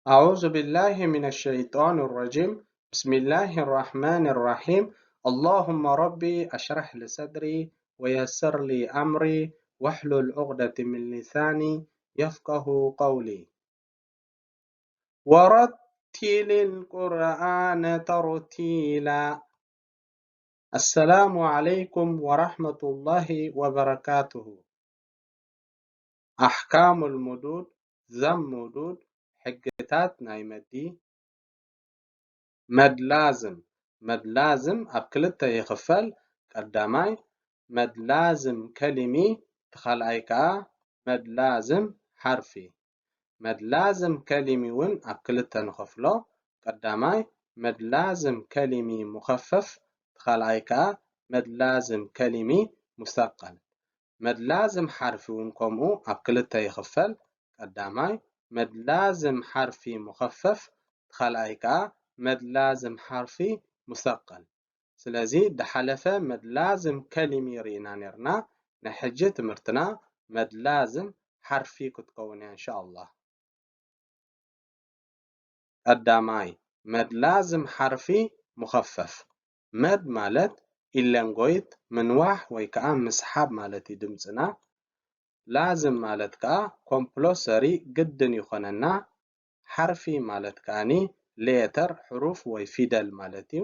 أعوذ بالله من الشيطان الرجيم. بسم الله الرحمن الرحيم. اللهم ربي أشرح لي صدري ويسر لي أمري واحلل عقدة من لساني يفقه قولي. ورتل القرآن ترتيلا. السلام عليكم ورحمة الله وبركاته. ኣሕካሙል ሙዱድ፣ ዘም ሙዱድ፣ ሕግታት ናይ መዲ። መድ ላዝም፣ መድ ላዝም ኣብ ክልተ ይኽፈል። ቀዳማይ መድ ላዝም ከሊሚ፣ እቲ ካልኣይ ከኣ መድ ላዝም ሓርፊ። መድ ላዝም ከሊሚ እውን ኣብ ክልተ ንኸፍሎ። ቀዳማይ መድ ላዝም ከሊሚ ሙኸፈፍ፣ እቲ ካልኣይ ከኣ መድ ላዝም ከሊሚ ሙሰቀል። መድ ላዝም ሓርፊ እውን ከምኡ ኣብ ክልተ ይኽፈል። ቀዳማይ መድ ላዝም ሓርፊ ሙኸፈፍ፣ እቲ ካልኣይ ከኣ መድ ላዝም ሓርፊ ሙሰቀል። ስለዚ ድሓለፈ መድ ላዝም ከሊሚ ርኢና ኔርና። ናይ ሕጂ ትምህርትና መድ ላዝም ሓርፊ ክትከውን እያ እንሻኣላህ። ቀዳማይ መድ ላዝም ሓርፊ ሙኸፈፍ። መድ ማለት ኢለንጎይት ምንዋሕ ወይ ከኣ ምስሓብ ማለት እዩ ድምፅና። ላዝም ማለት ከኣ ኮምፕሎሰሪ ግድን ይኾነና። ሓርፊ ማለት ከኣኒ ሌተር ሕሩፍ ወይ ፊደል ማለት እዩ።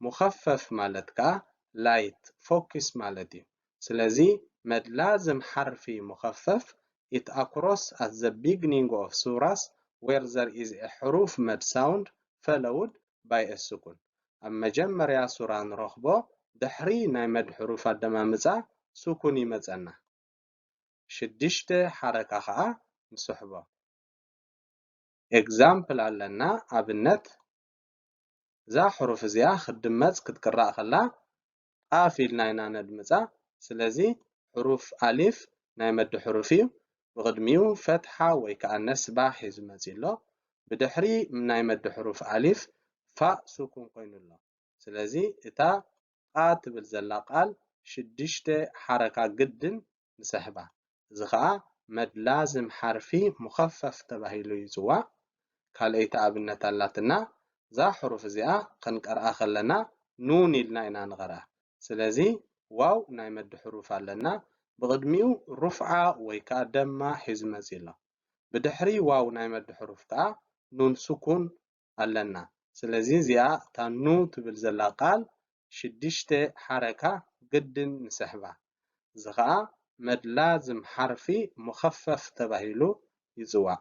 ሙኸፈፍ ማለት ከኣ ላይት ፎኪስ ማለት እዩ። ስለዚ መድ ላዝም ሓርፊ ሙኸፈፍ it across at the beginning of surahs where there is a ሕሩፍ መድ sound followed by a sukun። ኣብ መጀመርያ ሱራ ንረኽቦ ድሕሪ ናይ መድ ሕሩፍ ኣደማምፃ ሱኩን ይመፀና። ሽድሽተ ሓረካ ከኣ ንስሕቦ። ኤግዛምፕል ኣለና ኣብነት። እዛ ሕሩፍ እዚኣ ክትድመፅ ክትቅራእ ከላ ቃፍ ኢልና ኢና ነድምፃ። ስለዚ ሕሩፍ ኣሊፍ ናይ መዲ ሕሩፍ እዩ። ብቕድሚኡ ፈትሓ ወይ ከኣ ነስባ ሒዙ መፂኡ ኣሎ። ብድሕሪ ናይ መዲ ሕሩፍ ኣሊፍ ፋእ ሱኩን ኮይኑ ኣሎ። ስለዚ እታ ቃ ትብል ዘላ ቃል ሽድሽተ ሓረካ ግድን ንሰሕባ። እዚ ኸኣ መድ ላዝም ሓርፊ ሙኸፈፍ ተባሂሉ ይጽዋዕ። ካልኣይቲ ኣብነት ኣላትና። እዛ ሕሩፍ እዚኣ ክንቀርኣ ከለና ኑን ኢልና ኢና ንቐርኣ። ስለዚ ዋው ናይ መዲ ሕሩፍ ኣለና። ብቕድሚኡ ሩፍዓ ወይ ከኣ ደማ ሒዙ መጺኡ ኣሎ። ብድሕሪ ዋው ናይ መዲ ሕሩፍ ከኣ ኑን ስኩን ኣለና። ስለዚ እዚኣ እታ ኑ ትብል ዘላ ቃል ሽድሽተ ሓረካ ግድን ንሰሕባ። እዚ ኸኣ መድ ላዝም ሓርፊ ሙኸፈፍ ተባሂሉ ይጽዋዕ።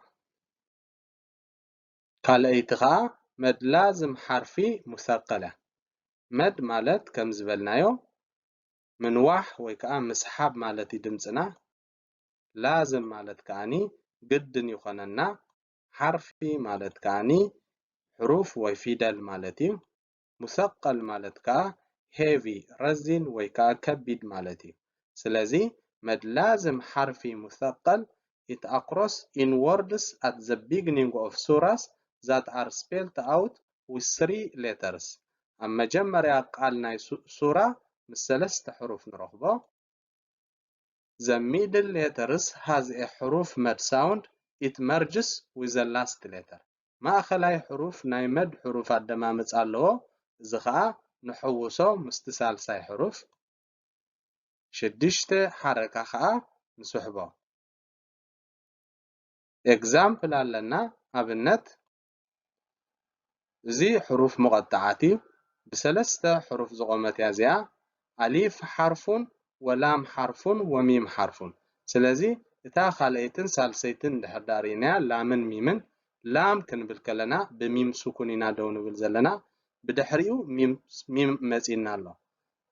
ካልኣይቲ ኸኣ መድ ላዝም ሓርፊ ሙሰቀል እያ። መድ ማለት ከም ዝበልናዮ ምንዋሕ ወይ ከኣ ምስሓብ ማለት እዩ ድምጽና። ላዝም ማለት ከኣኒ ግድን ይኾነና። ሓርፊ ማለት ከኣኒ ሕሩፍ ወይ ፊደል ማለት እዩ። ሙሰቀል ማለት ከኣ ሄቪ ረዚን ወይ ከኣ ከቢድ ማለት እዩ። ስለዚ መድ ላዝም ሓርፊ ሙሰቀል it across in words at the beginning of surahs that are spelled out with three letters. ኣብ መጀመርያ ቃል ናይ ሱ- ሱራ ምስ ሰለስተ ሕሩፍ ንረኽቦ። The middle letters has a ሕሩፍ መድ sound, it merges with the last letter. ማእኸላይ ሕሩፍ ናይ መድ ሕሩፍ ኣደማምፃ ኣለዎ። እዚ ኸኣ ንሕውሶ ምስቲ ሳልሳይ ሕሩፍ። ሽድሽተ ሓረካ ኸኣ ንስሕቦ። ኤግዛምፕል ኣለና፣ ኣብነት። እዚ ሕሩፍ ሙቐጣዓት እዩ። ብሰለስተ ሕሩፍ ዝቖመት እያ እዚኣ። ኣሊፍ ሓርፉን ወላም ሓርፉን ወሚም ሓርፉን። ስለዚ እታ ካልኣይትን ሳልሰይትን እንድሕር ደኣ ርኢናያ ላምን ሚምን፣ ላም ክንብል ከለና ብሚም ስኩን ኢና ደው ንብል ዘለና። ብድሕሪኡ ሚም፣ ሚም መጺእና ኣሎ።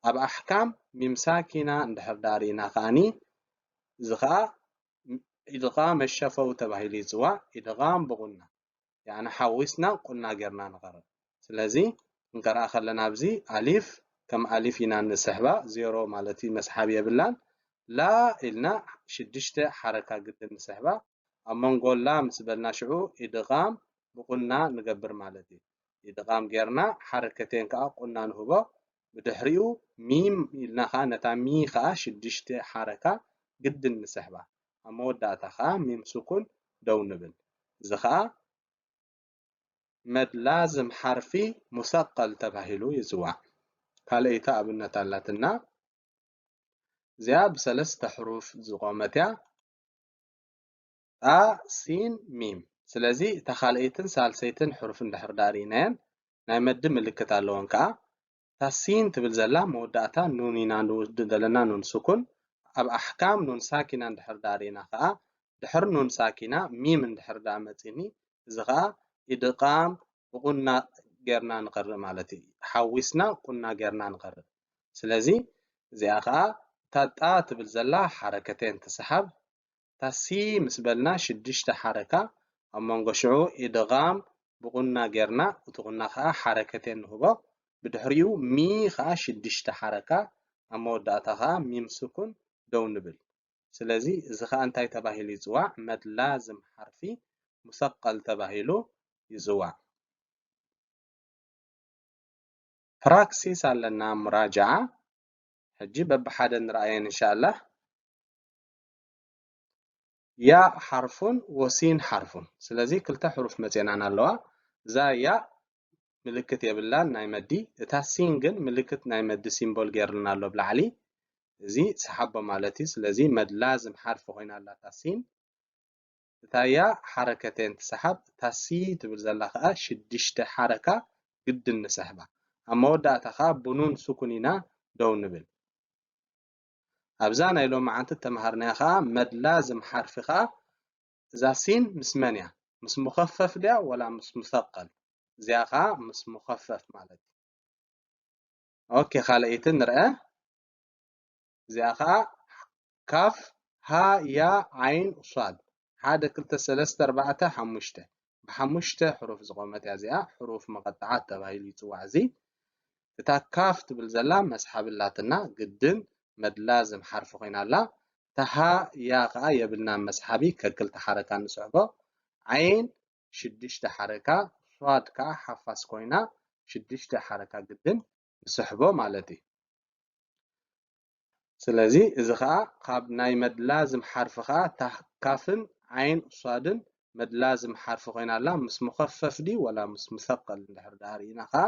ኣብ ኣሕካም ሚም ሳኪና እንድሕር ደኣ ርኢና ከኣኒ፣ እዚ ኸኣ ኢድቓም መሸፈው ተባሂሉ ይጽዋዕ። ኢድቓም ብቑና፣ ያዕኒ ሓዊስና ቁና ጌርና ንቐርእ። ስለዚ ክንቀርኣ ከለና ኣብዚ ኣሊፍ ከም ኣሊፍ ኢና ንስሕባ፣ ዜሮ ማለት እዩ፣ መስሓብ የብላን። ላ ኢልና ሽድሽተ ሓረካ ግድን ንስሕባ። ኣብ መንጎ ላ ምስ በልና ሽዑ ኢድቓም ብቑና ንገብር ማለት እዩ። ኢድቓም ጌርና ሓረከተን ከኣ ቁና ንህቦ። ብድሕሪኡ ሚም ኢልና ከኣ ነታ ሚ ከኣ ሽድሽተ ሓረካ ግድን ንስሕባ። ኣብ መወዳእታ ከኣ ሚም ስኩን ደው ንብል። እዚ ከኣ መድ ላዝም ሓርፊ ሙሰቀል ተባሂሉ ይጽዋዕ። ካልኣይቲ ኣብነት ኣላትና። እዚኣ ብሰለስተ ሕሩፍ ዝቖመት እያ። ጣ፣ ሲን፣ ሚም። ስለዚ እታ ካልኣይትን ሳልሰይትን ሕሩፍ እንድሕር ደኣ ርኢናየን ናይ መዲ ምልክት ኣለወን ከኣ። እታ ሲን ትብል ዘላ መወዳእታ ኑን ኢና ንወስድ ዘለና፣ ኑን ስኩን። ኣብ ኣሕካም ኑን ሳኪና እንድሕር ደኣ ርኢና ከኣ፣ ድሕሪ ኑን ሳኪና ሚም እንድሕር ደኣ መጺኒ፣ እዚ ከኣ ኢድቓም ብቑና ጌርና ንቐርእ ማለት እዩ። ሓዊስና ቁና ጌርና ንቐርእ። ስለዚ እዚኣ ከኣ እታ ጣ ትብል ዘላ ሓረከቴን ትስሓብ። እታ ሲ ምስ በልና ሽዱሽተ ሓረካ ኣብ መንጎ ሽዑ ኢድቓም ብቑና ጌርና፣ እቲ ቁና ከኣ ሓረከቴን ንህቦ። ብድሕሪኡ ሚ ከኣ ሽዱሽተ ሓረካ ኣብ መወዳእታ ከኣ ሚም ስኩን ደው ንብል። ስለዚ እዚ ከኣ እንታይ ተባሂሉ ይጽዋዕ? መድ ላዝም ሓርፊ ሙሰቀል ተባሂሉ ይጽዋዕ። ፕራክሲስ ኣለና፣ ሙራጃዓ። ሕጂ በብሓደ ንርኣየን እንሻላህ። ያ ሓርፉን ወሲን ሓርፉን። ስለዚ ክልተ ሕሩፍ መጽየናን ኣለዋ። እዛ ያ ምልክት የብላን ናይ መዲ፣ እታ ሲን ግን ምልክት ናይ መዲ ሲምቦል ጌርልና ኣሎ ብላዕሊ። እዚ ሰሓቦ ማለት እዩ። ስለዚ መድ ላዝም ሓርፊ ኮይና ኣላ እታ ሲን። እታ ያ ሓረከቴን ትሰሓብ፣ እታ ሲ ትብል ዘላ ከኣ ሽዱሽተ ሓረካ ግድን ንሰሕባ። ኣብ መወዳእታ ከኣ ብኑን ስኩን ኢና ደው ንብል። ኣብዛ ናይ ሎማዓንቲ እተምሃርናያ ከኣ መድ ላዝም ሓርፊ ከኣ እዛ ሲን ምስ መን እያ? ምስ ሙኸፈፍ ድያ ወላ ምስ ሙሰቀል? እዚኣ ከኣ ምስ ሙኸፈፍ ማለት እዩ። ኦኬ፣ ካልኣይቲ ንርአ። እዚኣ ከኣ ካፍ፣ ሃ፣ ያ፣ ዓይን፣ ሷድ። ሓደ፣ ክልተ፣ ሰለስተ፣ ኣርባዕተ፣ ሓሙሽተ። ብሓሙሽተ ሕሩፍ ዝቖመት እያ እዚኣ። ሕሩፍ መቐጣዓት ተባሂሉ ይጽዋዕ እዚ። እታ ካፍ ትብል ዘላ መስሓቢ ኣላትና፣ ግድን መድ ላዝም ሓርፊ ኮይና ኣላ። እታ ሃ፣ ያ ከኣ የብልናን መስሓቢ፣ ከክልተ ሓረካ ንስሕቦ። ዓይን ሽዱሽተ ሓረካ፣ ሷድ ከኣ ሓፋስ ኮይና ሽዱሽተ ሓረካ ግድን ንስሕቦ ማለት እዩ። ስለዚ እዚ ከኣ ካብ ናይ መድ ላዝም ሓርፊ ከኣ እታ ካፍን ዓይን ሷድን መድ ላዝም ሓርፊ ኮይና ኣላ፣ ምስ ሙኸፈፍ ድዩ ወላ ምስ ሙሰቀል እንድሕር ደኣ ርኢና ከኣ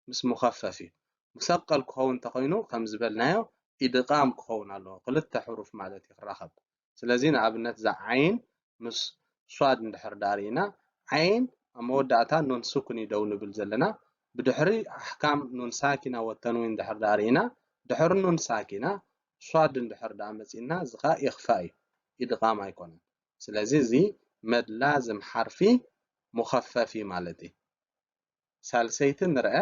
ምስ ሙኸፈፍ እዩ። ሙሰቀል ክኸውን እንተኾይኑ ከም ዝበልናዮ ኢድቓም ክኸውን ኣለዎ፣ ክልተ ሕሩፍ ማለት እዩ ክራኸብ። ስለዚ ንኣብነት እዛ ዓይን ምስ ሷድ እንድሕር ደኣ ርኢና፣ ዓይን ኣብ መወዳእታ ኑን ስኩን እዩ ደው ንብል ዘለና። ብድሕሪ ኣሕካም ኑን ሳኪና ወተንዊን እንድሕር ደኣ ርኢና፣ ድሕሪ ኑን ሳኪና ሷድ እንድሕር ደኣ መጺእና፣ እዚ ኸኣ ኢኽፋእ እዩ፣ ኢድቓም ኣይኮነን። ስለዚ እዚ መድ ላዝም ሓርፊ ሙኸፈፍ እዩ ማለት እዩ። ሳልሰይቲ ንርአ።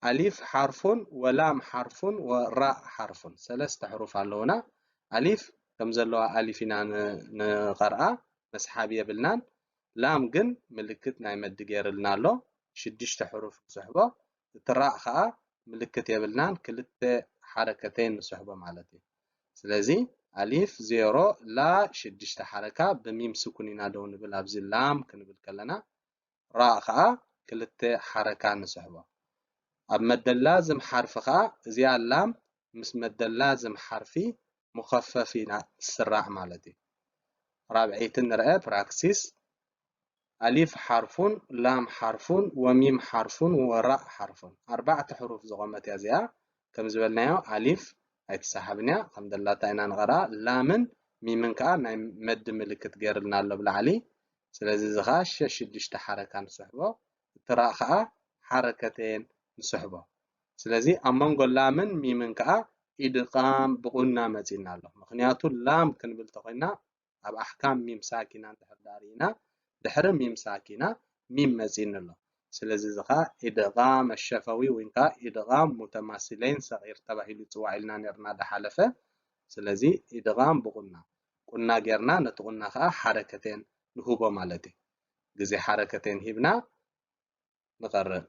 ኣሊፍ ሓርፉን ወላም ሓርፉን ወራእ ሓርፉን፣ ሰለስተ ሕሩፍ ኣለዉና። ኣሊፍ ከም ዘለዋ ኣሊፍ ኢና ን-፣ ንቐርኣ፣ መስሓብ የብልናን። ላም ግን ምልክት ናይ መዲ ገይርልና ኣሎ፣ ሽዱሽተ ሕሩፍ ንስሕቦ። እቲ ራእ ኸኣ ምልክት የብልናን፣ ክልተ ሓረከተይን ንስሕቦ ማለት እዩ። ስለዚ ኣሊፍ ዜሮ፣ ላ ሽዱሽተ ሓረካ፣ ብሚም ስኩን ኢና ደው ንብል ኣብዚ ላም ክንብል ከለና። ራእ ኸኣ ክልተ ሓረካ ንስሕቦ። ኣብ መድ ላዝም ሓርፊ ኸኣ እዚኣ ላም ምስ መድ ላዝም ሓርፊ ሙኸፈፍ ኢና ትስራዕ ማለት እዩ። ራብዐይቲ ንርአ ፕራክሲስ። ኣሊፍ ሓርፉን ላም ሓርፉን ወሚም ሓርፉን ወራእ ሓርፉን። ኣርባዕተ ሕሩፍ ዝቖመት እያ እዚኣ። ከም ዝበልናዮ ኣሊፍ ኣይትሰሓብን እያ፣ ከም ደላታ ኢና ንቐርኣ። ላምን ሚምን ከኣ ናይ መዲ ምልክት ገይርልና ኣሎ ብላዕሊ። ስለዚ እዚ ኸኣ ሸ-፣ ሽዱሽተ ሓረካ ንስሕቦ፣ እቲ ራእ ኸኣ ሓረከተን ንስሕቦ። ስለዚ ኣብ መንጎ ላምን ሚምን ከኣ ኢድቓም ብቑና መጺእና ኣሎ። ምኽንያቱ ላም ክንብል ተኾይና ኣብ ኣሕካም ሚም ሳኪና እንድሕር ደኣ ርኢና፣ ድሕሪ ሚም ሳኪና ሚም መጺእኒ ኣሎ። ስለዚ እዚ ኸኣ ኢድቓም ኣሸፈዊ ወይ ከኣ ኢድቓም ሙተማሲለይን ሰቂር ተባሂሉ ይጽዋዕ ኢልና ኔርና ድሓለፈ። ስለዚ ኢድቓም ብቑና፣ ቁና ጌርና ነቲ ቁና ኸኣ ሓረከቴን ንህቦ ማለት እዩ። ግዜ ሓረከቴን ሂብና ንቐርእ።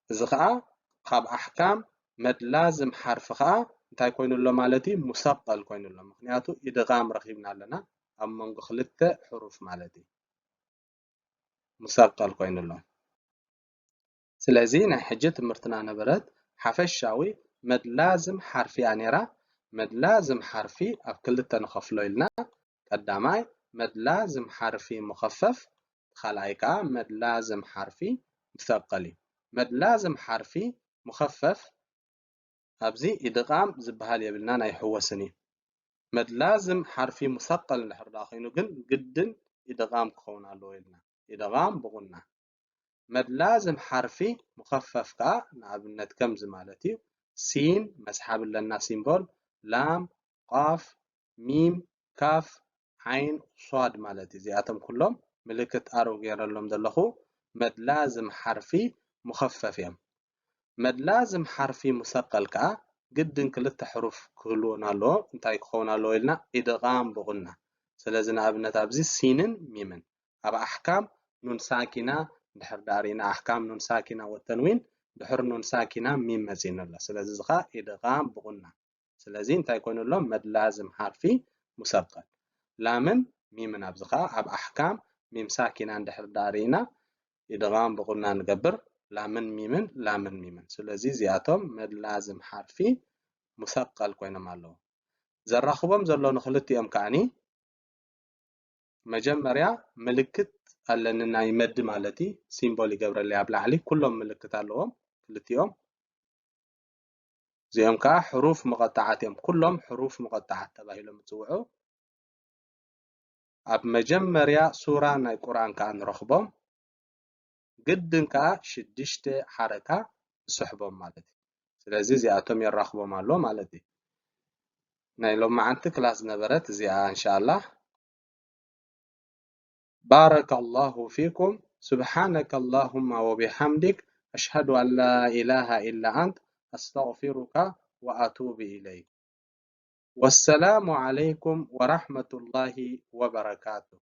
እዚ ኸኣ ካብ ኣሕካም መድ ላዝም ሓርፊ ኸኣ እንታይ ኮይኑ ኣሎ ማለት እዩ? ሙሰቀል ኮይኑ ኣሎ። ምኽንያቱ ኢድቓም ረኺብና ኣለና ኣብ መንጎ ክልተ ሕሩፍ ማለት እዩ። ሙሰቀል ኮይኑ ኣሎ። ስለዚ ናይ ሕጂ ትምህርትና ነበረት ሓፈሻዊ መድ ላዝም ሓርፊ እያ ነይራ። መድ ላዝም ሓርፊ ኣብ ክልተ ንኸፍሎ ኢልና፣ ቀዳማይ መድ ላዝም ሓርፊ ሙኸፈፍ፣ ካልኣይ ከዓ መድ ላዝም ሓርፊ ሙሰቀል እዩ። መድ ላዝም ሓርፊ ሙኸፈፍ ኣብዚ ኢድቓም ዝበሃል የብልናን ኣይሕወስን እዩ። መድ ላዝም ሓርፊ ሙሰቀል እንድሕር ደኣ ኮይኑ ግን ግድን ኢድቓም ክኸውን ኣለዎ ኢልና። ኢድቓም ብቑና። መድ ላዝም ሓርፊ ሙኸፈፍ ከዓ ንኣብነት ከምዚ ማለት እዩ። ሲን መስሓብ ኣለና ሲምቦል፣ ላም፣ ቃፍ፣ ሚም፣ ካፍ፣ ዓይን፣ ሷድ ማለት እዩ። እዚኣቶም ኩሎም ምልክት ኣሮ ገይረሎም ዘለኹ መድ ላዝም ሓርፊ ሙኸፈፍ እዮም። መድ ላዝም ሓርፊ ሙሰቀል ከዓ ግድን ክልተ ሕሩፍ ክህልወን ኣለዎ። እንታይ ክኸውን ኣለዎ ኢልና? ኢድቓም ብቑና። ስለዚ ንኣብነት ኣብዚ ሲንን ሚምን ኣብ ኣሕካም ኑን ሳኪና እንድሕር ደኣ ርኢና ኣሕካም ኑን ሳኪና ወተንዊን ድሕሪ ኑን ሳኪና ሚም መፂእና ኣሎ። ስለዚ እዚ ከዓ ኢድቓም ብቑና። ስለዚ እንታይ ኮይኑ ኣሎ? መድ ላዝም ሓርፊ ሙሰቀል። ላምን ሚምን ኣብዚ ከዓ ኣብ ኣሕካም ሚም ሳኪና እንድሕር ደኣ ርኢና ኢድቓም ብቑና ንገብር። ላምን ሚምን ላምን ሚምን። ስለዚ እዚኣቶም መድ ላዝም ሓርፊ ሙሰቀል ኮይኖም ኣለዉ። ዘራኽቦም ዘሎ ንክልቲኦም ከዓኒ መጀመርያ ምልክት ኣለኒ ናይ መድ ማለት እዩ። ሲምቦል ይገብረለይ ኣብ ላዕሊ ኩሎም ምልክት ኣለዎም ክልቲኦም። እዚኦም ከዓ ሕሩፍ ሙቐጣዓት እዮም። ኩሎም ሕሩፍ ሙቐጣዓት ተባሂሎም ይፅውዑ። ኣብ መጀመርያ ሱራ ናይ ቁርኣን ከዓ ንረኽቦም። ግድን ከዓ ሽዱሽተ ሓረካ ንስሕቦም ማለት እዩ። ስለዚ እዚኣቶም የራኽቦም ኣሎ ማለት እዩ። ናይ ሎማዓንቲ ክላስ ነበረት እዚኣ እንሻላ። بارك الله فيكم. سبحانك اللهم وبحمدك. أشهد أن لا إله إلا أنت. أستغفرك وأتوب إليك. والسلام عليكم ورحمة الله وبركاته.